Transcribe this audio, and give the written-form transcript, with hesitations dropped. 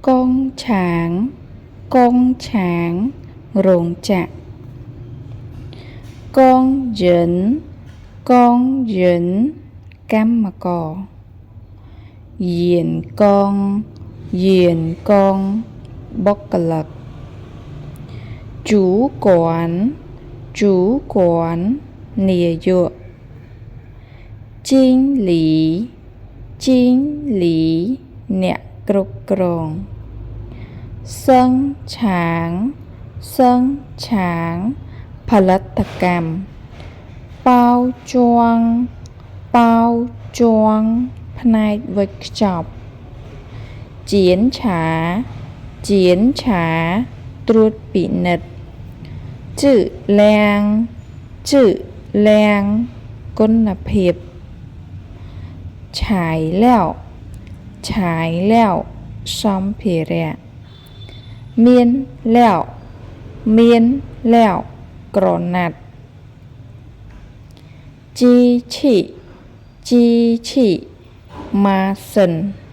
工厂工厂 រោងចក្រ 工人工人 កម្មករ 員工員工 បុគ្គលិក 主管主管 នាយក 經理經理 អ្នកគ្រប់គ្រង 生產生產 ផលិតកម្ម 包裝包裝 ផ្នែកវេចខ្ចប់ 檢查檢查 ត្រួតពិនិត្យ 質量質量 គុណភាព 材料材料 សម្ភារៈ 面料面料 ក្រណាត់ 機器機器 ម៉ាស៊ីន។